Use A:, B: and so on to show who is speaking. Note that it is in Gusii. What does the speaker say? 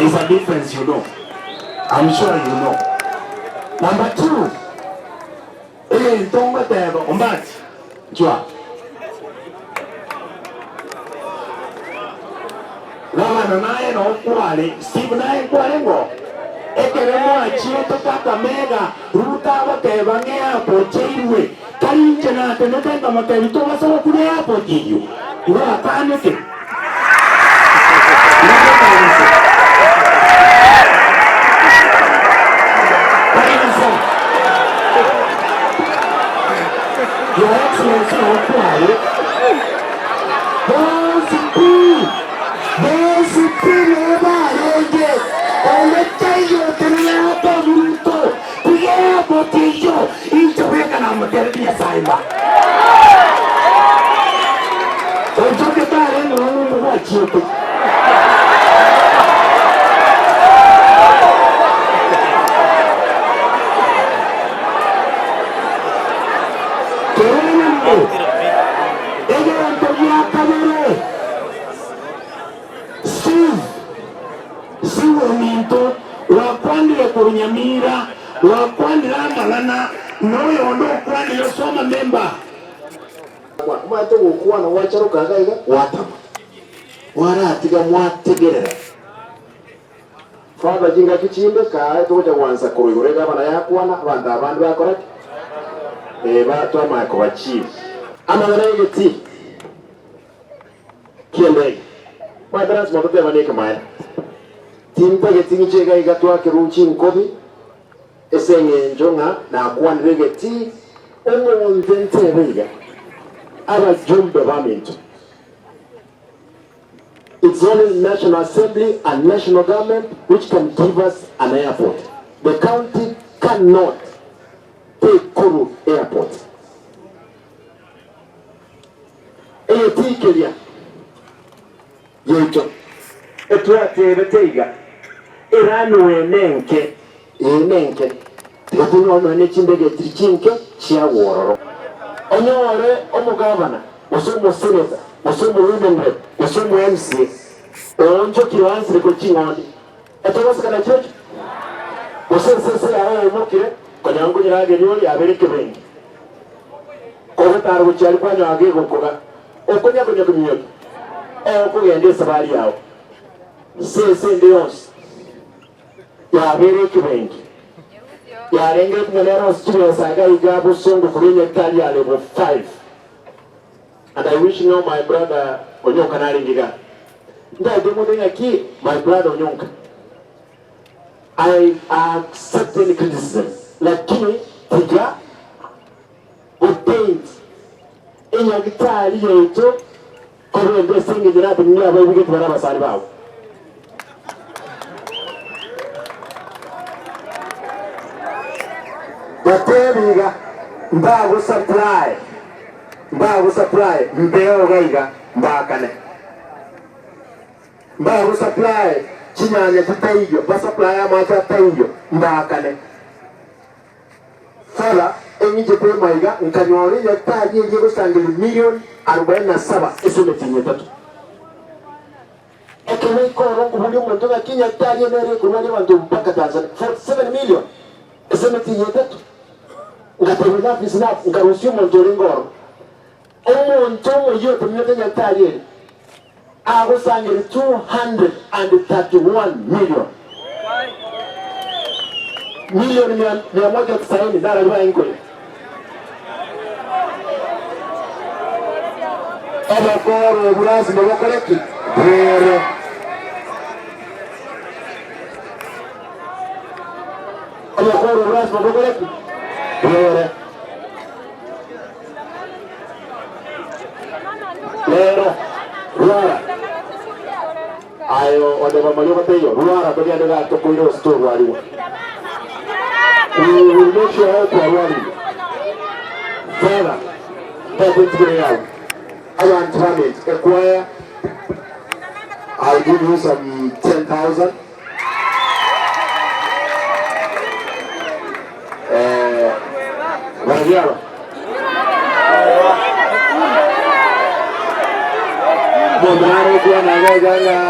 A: There is a difference you know. I'm sure you know. Number two, egento ngoteba Ombati, nchwa. Gavana naye noo kware, Steve naye nkware ng'o? Ekero mwachiete Kakamega, Ruto agoteba ng'a eairport eirwe, tari inche natenete nkamotebia tobasa gokuna eairport eyio, igo akanete. Your Excellency noo kware. Bonsi pi, bonsi pi noo barenge, onde taiyo otenenerete omoruto, tiga eamote eyio, inche bweka namotebetie Nyasae ng'a onchoke tarenge nonya omo gwachiete. Korende Egento gia kabere, Steve, Steve ominto, gwakwanire korwa Nyamira, gwakwanire amang'ana, na oyonde okwanire soma member.
B: Omanyete ogokwana gwacharoka iga iga gwatama, mwaratiga mwategerera. Father chingaki chinde kae togocha gwansa korwa igoro egavana yakwana abanto abande bakora ki? Ee ba twamanya koba chief. Amang'ana y'egetii ki'endege. Omanyete lasima totebanie ekemaene. Tintageti ng'iche iga iga twakerwe chinkobi ase eng'encho ng'a nakwanire egetii omonto ntebe iga abajumbe baminto. It's only National Assembly and National Government which can give us an airport. The county cannot take Koru airport. Eye tikeria yaito etwatebete iga eranwe nenke eye nenke tiga tonyore nonya ne chindege chiri chinke chiagwororo. Onyore omogavana gose omoseneta, gose omo-women rep, gose omo-MCA, oonchokire oansire korwa ching'ondi, etogosekana chirochio? Gose esese yaye yaimokire, konyora nkonyerageria oria abeire ekebengi, kogotara gochia aria kwanyora gegokoga, okonya-konya kominyokia, okogenda esabari yao. Sese ende yonsi yabeire ekebengi, yarenge ng'a nere ase chibesa iga iga bosongo korwa enyagitari ya level 5. And I wish now my brother Onyonka narenge igaa. Ntaete mote ng'aki my brother Onyonka, I accept any criticism lakini tiga go paint enyagitari yaito korende ase engencho natenenire abaibigeti bare abasani bao. Batebi iga, Mbagosupply, mbagosupply mbeo iga iga mbaakane. Mbagosupply chinyanya chitaiyo, basupply amache ataiyo, mbaakane. Fedha eng'ichete emaiga nkanyora eyatari eria egosangereria million arobaini na saba ase emetienyi etato. Ekero ikoro nkoboria omonto ng'aki enyagitari eye nere ekorwaria abanto mpaka Tanzania 47 million ase emetienyi etato. Ngateba enough is enough nkarusia omonto orenge ororo. Omonto omoyia oteminete enyagitari ere agosangereria 231 million. Milioni mia, mia moja tisaini narari baye nkoria. Obokoro obwo lasima bokore ki? Bwere. Obokoro obwo lasima bokore ki? Bwere. Rero, rwara. Aye oteba mariogo taiyo, rwara togende gaki tokoire gose torwarigwe. We will make sure all twarwarigwe. Father, tata entigere yago. Abanto baminto, ekwaya, I'll give you some 10,000. Eh, barabwo aba. Omonto nare okwana iga iga ng'a.